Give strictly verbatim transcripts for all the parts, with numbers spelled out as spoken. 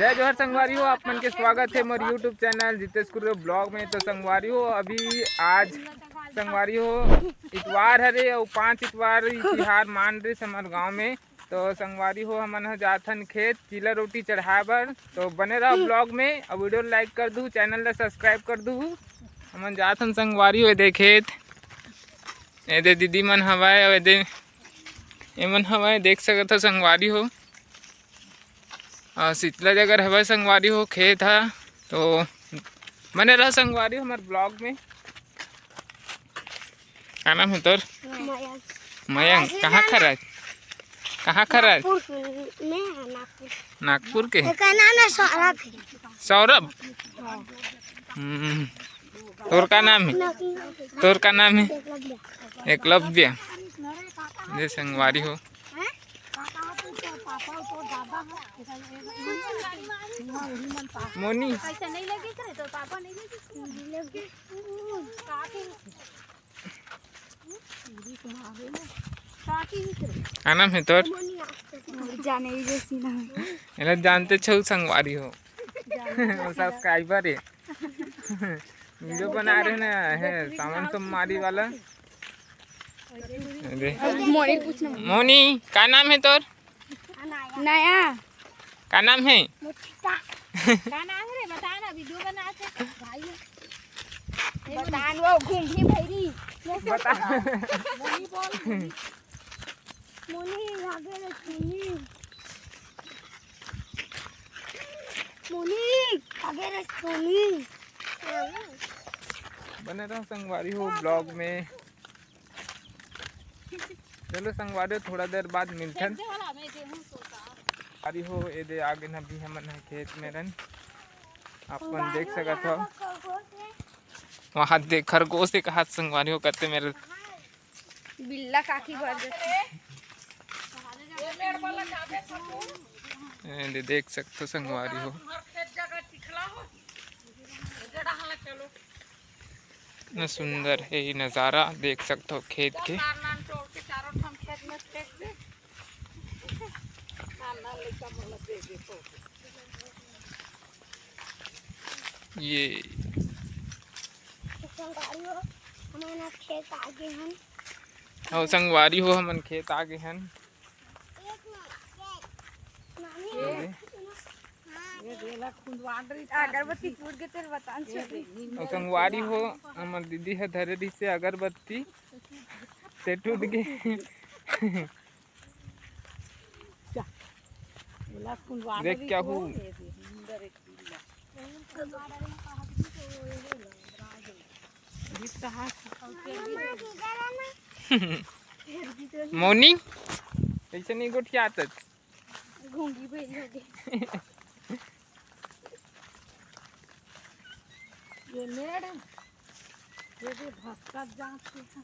जय जोहार संगवारी हो, आप मन के स्वागत हे मोर YouTube channel Jitesh Kurre blog में। तो संगवारी हो, अभी आज संगवारी हो इतवार हरे अउ पाँच इतवार तिहार मान रहे हमर गांव में। तो संगवारी हो, हमन ह जाथन खेत चीला रोटी चढ़ाए बर। तो बने रहो ब्लॉग में अउ वीडियो लाइक कर दू, चैनल ला सब्सक्राइब कर दू। हमन जाथन संगवारी हो, एदे खेत, एदे दीदी मन हवय अउ एदे एमन हवय, देख सकत हो संगवारी हो। अ, शीतला जगह हवय संगवारी हो खेत ह। तो बने रह संगवारी हो हमर ब्लॉग में। का नाम हे तोर? मयंक। मयंक, कहाँ खरा? कहाँ खरा? नागपुर में है, नागपुर। नागपुर के? एकर नाम है सौरभ। सौरभ? हाँ। हम्म। तोर का नाम हे? तोर का नाम हे? एकलव्य। एकलव्य। ये संगवारी हो। मोनी। का नाम हे तोर? जाने ही जैसी नाम है। एला जानते छो संगवारी हो। सब्सक्राइबर हे। वीडियो बना रहे ना, है सावन सोमवारी वाला। अरे। अब मोनी पूछना। मोनी, का नाम हे तोर? नया। का नाम हे? मुठिका। का नाम रे? बता ना, वीडियो बनाथे भाई। बता न, वो घूमही भैरी। बता। मोनी बोल। मोनी, आगे रे, मोनी। मोनी, आगे रे, मोनी। बने रहो संगवारी हो ब्लॉग में। चलो संगवारी हो, थोड़ा देर बाद मिलथन। संगवारी हो, एदे आगे न भी हमन ह खेत में रन, अपन देख सकत हो। वहाँ देख खरगोश एक हाथ संगवारी हो कते मेरे बिल्ला काकी भर जथे। एदे देख सकत हो संगवारी हो। इतना सुंदर हे ये नज़ारा, देख सकत हो खेत के। ये संगवारी हो, हमन खेत आगे हन। अउ संगवारी हो, हमन खेत आगे हन। अगरबत्ती टूट गे तेरे बतान छोटे। अउ संगवारी हो, हमर दीदी ह धरे रहिसे अगरबत्ती, ते टूट गे। देख क्या हूँ। मोनी, कैसे नहीं गोठियात? घूंगी भई हो गे। ये मेड़, ये भी भक्का जात के है।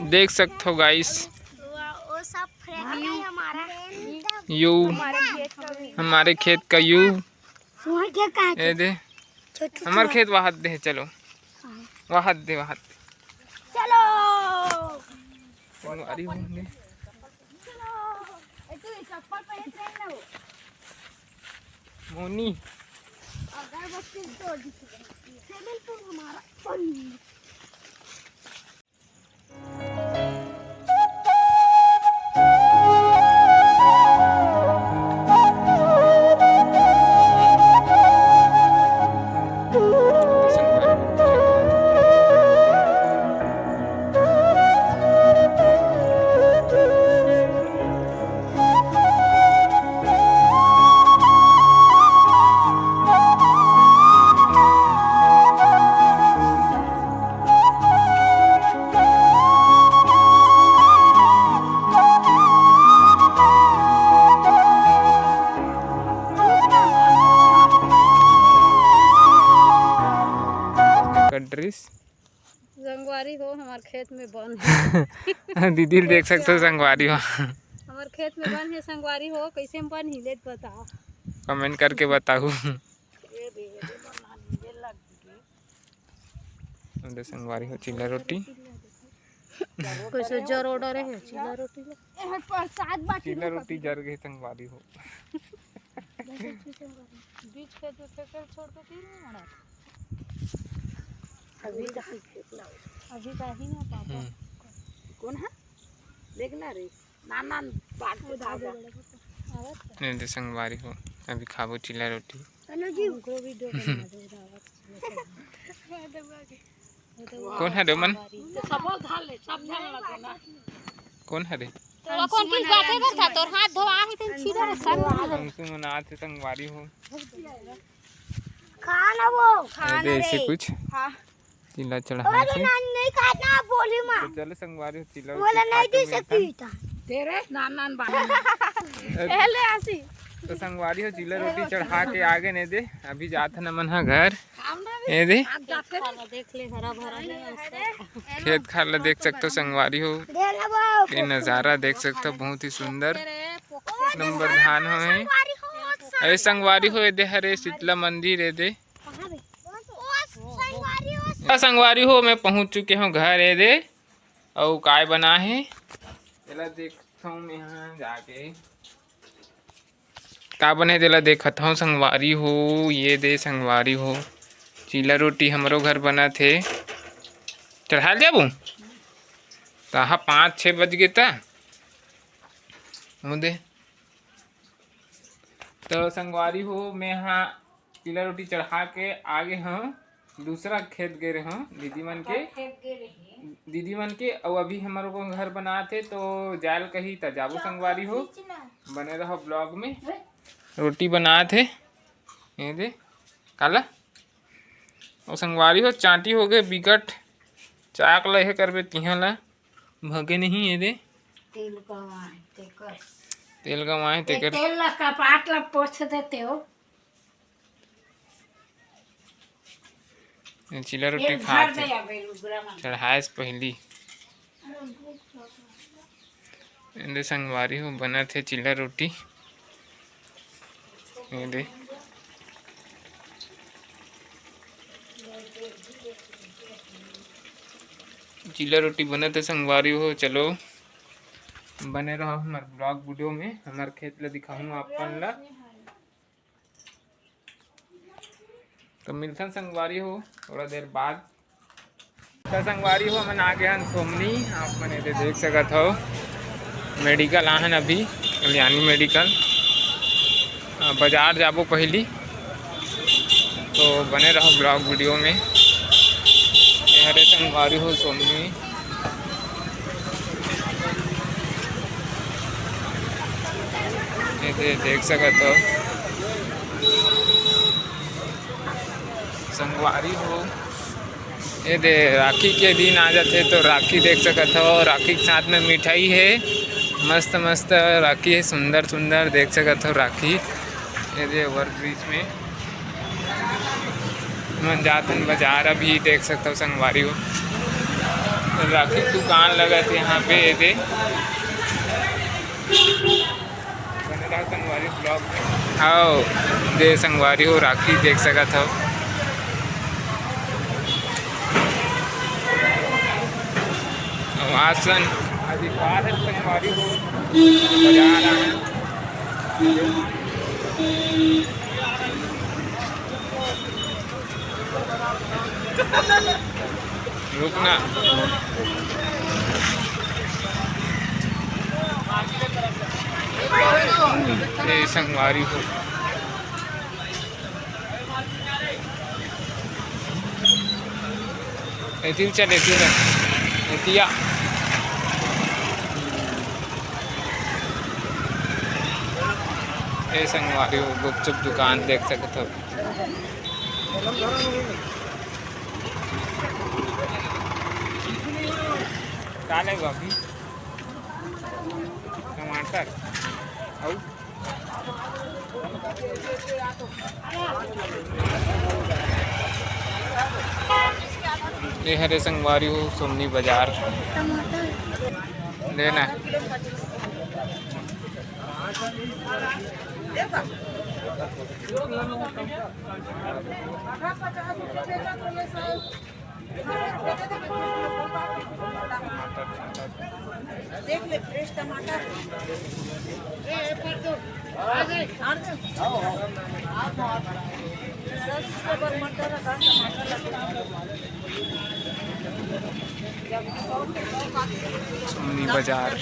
देख सकत हो गाइस, वो सब फ्रेंड है हमारा। यू, हमारे खेत का व्यू। तुम्हारे खेत का ये दे। छोटू हमर खेत वहाद दे, चलो। हाँ। वहाद दे, वहाद दे। चलो। संगवारी हो हमन। चलो। ए, तू ये चप्पल पहन रहे ना वो। मोनी। अगरबत्ती तो दिख गई। स्विमिंग पूल हमारा। कंट्रीज। संगवारी हो, हमार खेत में बन हे। दीदी ल देख सकथो संगवारी हो। हमार खेत में बन हे संगवारी हो, कैसे में बन ही लेत बताओ। कमेंट करके बताहू। ये दे, ये दे, बन हे, ये लग गए। अरे संगवारी हो, चिल्ला रोटी। कैसे जर order है चीला रोटी में? एहर प्रसाद बाटी चीला रोटी जर गए संगवारी हो। बीच के जो फेंकल छोड़ के तीन नहीं मना। अभी का ही फेंकना हो। अभी का ही ना पापा। हम्म। कौन है? देखना रे। नान नान बांट के खाओ। आवत है। नहीं दे संगवारी हो, अभी खाबो चीला रोटी। हेलो जी। उनको भी दो बना दो, आवत। कौन है रे मन? तो सब धर ले, सब धर ले ना। कौन है रे? तो कौन की बातें करता? तोर हाथ धोआ है, तेन छीदा रे संग। अंशु मन आथे संगवारी हो। खा ना वो। खाना दे इसे रे। कुछ। हाँ। चीला चढ़ा अरे से। ना, नहीं खाना, बोली माँ। तो चलो संगवारी हो, चीला बोला उठी खा नहीं के दे मिलथन। सकती था। तेरे नान नान बांट। पहले आसी। तो संगवारी हो, चीला रोटी चढ़ा के आगे नहीं दे, अभी जात है ना मन हा घर। ये दे। देख ले, हरा भरा है उसका। खेत खार ला देख सकथो संगवारी हो, ये नजारा देख सकथो, बहुत ही सुंदर नंबर धान हो है। अरे संगवारी हो, ये दे हरे शीतला मंदिर, ये दे। ओ संगवारी हो, मैं पहुंच चुके हूं घर, ये दे। अउ काय बना है, एला देखथों मैं यहाँ जाके। का बने तेला देखत हव संगवारी हो, ये दे संगवारी हो, चीला रोटी हमरो घर बनत हे। चढ़ाल जाबो? कहाँ पाँच छः बज गे त। वो दे। तो संगवारी हो, मैं हा चीला रोटी चढ़ा के आगे हव, दूसरा खेत गे रहे हव दीदी मन के, खेत गे रहे। दीदी मन के, अउ अभी हमर को घर बनात हे, तो जाल कही त जाबो संगवारी हो। बने रहो vlog में। रोटी बनात हे, ये दे, काला? अउ संगवारी हो, चांटी हो गए बिकट, चाक ल हे करबे तिहां ला, भगे नहीं, ये दे। तेल गंवाए तेकर। तेल गंवाए ये तेकर। तेल ला कपाट ला पोछ देते हो। ये चीला रोटी ये खात भर हे। दे अबे लुगरा मन। चढ़ाए से पहली। ये दे संगवारी हो, बनत हे चीला रोटी। ये दे। चीला रोटी बनत हे संगवारी हो। चलो, बने रहो हमर vlog video में, हमर खेत ला दिखाहूँ आप मन ला। तो मिलथन संगवारी हो थोड़ा देर बाद। तो संगवारी हो, हमन आ गए हन सोमनी। आप मन एदे देख सकत हव, मेडिकल आहन अभी, कल्याणी मेडिकल। अ, बाजार जाबो पहली, तो बने रहो vlog video में। ये हरे संगवारी हो सोमनी। ये दे, देख सकत हव संगवारी हो, ये दे राखी के दिन आ जाथे तो राखी देख सकत हव। राखी के साथ में मिठाई हे, मस्त मस्त राखी हे, सुंदर सुंदर देख सकत हव राखी। ये दे over bridge में मन जाथन बाजार, अभी देख सकत हव संगवारी हो, राखी के दुकान लगत हे यहाँ पे। ये दे बने रहा संगवारी vlog में। आओ दे संगवारी हो, राखी देख सकत हव। अउ आसन आदि पार हे संगवारी हो, बाजार आए। रुकना। ए संगवारी हो। एती चल, एती चल। एतिया। ए संगवारी हो, गुपचुप दुकान देख सकत हव। का लेबो अभी? टमाटर। अउ? ये हरे संगवारी हो, सोमनी बाजार। लेना। देख ले, फ्रेश टमाटर। सोमनी बाजार। तो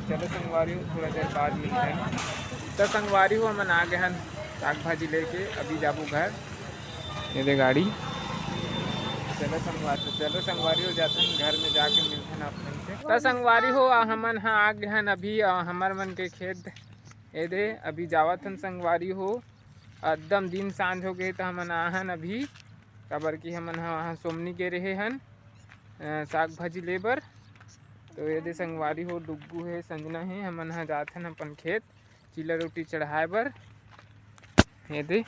चलो संगवारी हो, थोड़ा देर बाद मिलते हैं। तो संगवारी हो, हमन आ गए हैं साग भाजी लेके, अभी जाबो घर। ये दे गाड़ी। चलो संगवारी, चलो संगवारी हो, जाथन घर में, जाके मिलथन आप मन से। तो संगवारी हो, हमन ह आ गए हन अभी, अ, हमर मन के खेत। ये दे अभी जावत हन संगवारी हो, एकदम दिन सांझ हो गए, तो हमन आ हन अभी, काबर कि हमन ह वहाँ सोमनी के रहे हन, अ, साग भाजी ले बर। तो ये दे संगवारी हो, डुग्गू हे, संजना हे, हमन ह जात हन अपन खेत। चीला रोटी चढ़ाए बर। ये दे,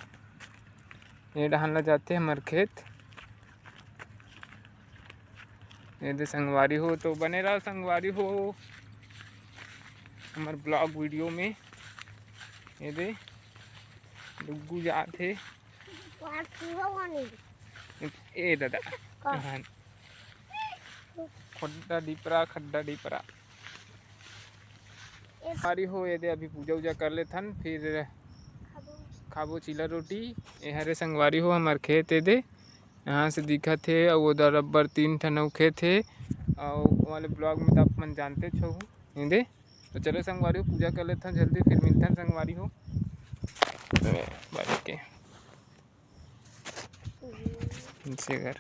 ये डहान ला जाथे हमर खेत। ये दे संगवारी हो, तो बने रहो संगवारी हो हमर ब्लॉग वीडियो में। ये दे डुग्गू जात हे। ए दादा, का? हाँ। खड्डा डिपरा, खड्डा डिपरा। ए- संगवारी हो, ये दे अभी पूजा उजा कर लेथन, फिर खाबो चीला रोटी। ये हरे संगवारी हो हमर खेत, ये दे यहाँ से दिखत हे, अउ उधर अब्बर तीन ठन अउ खेत हे, अउ वाले ब्लॉग में तो आप मन जानते हो, ये दे। तो चलो संगवारी हो, पूजा कर लेथन जल्दी, फिर मिलथन संगवारी हो। बाय के। इनसे घर।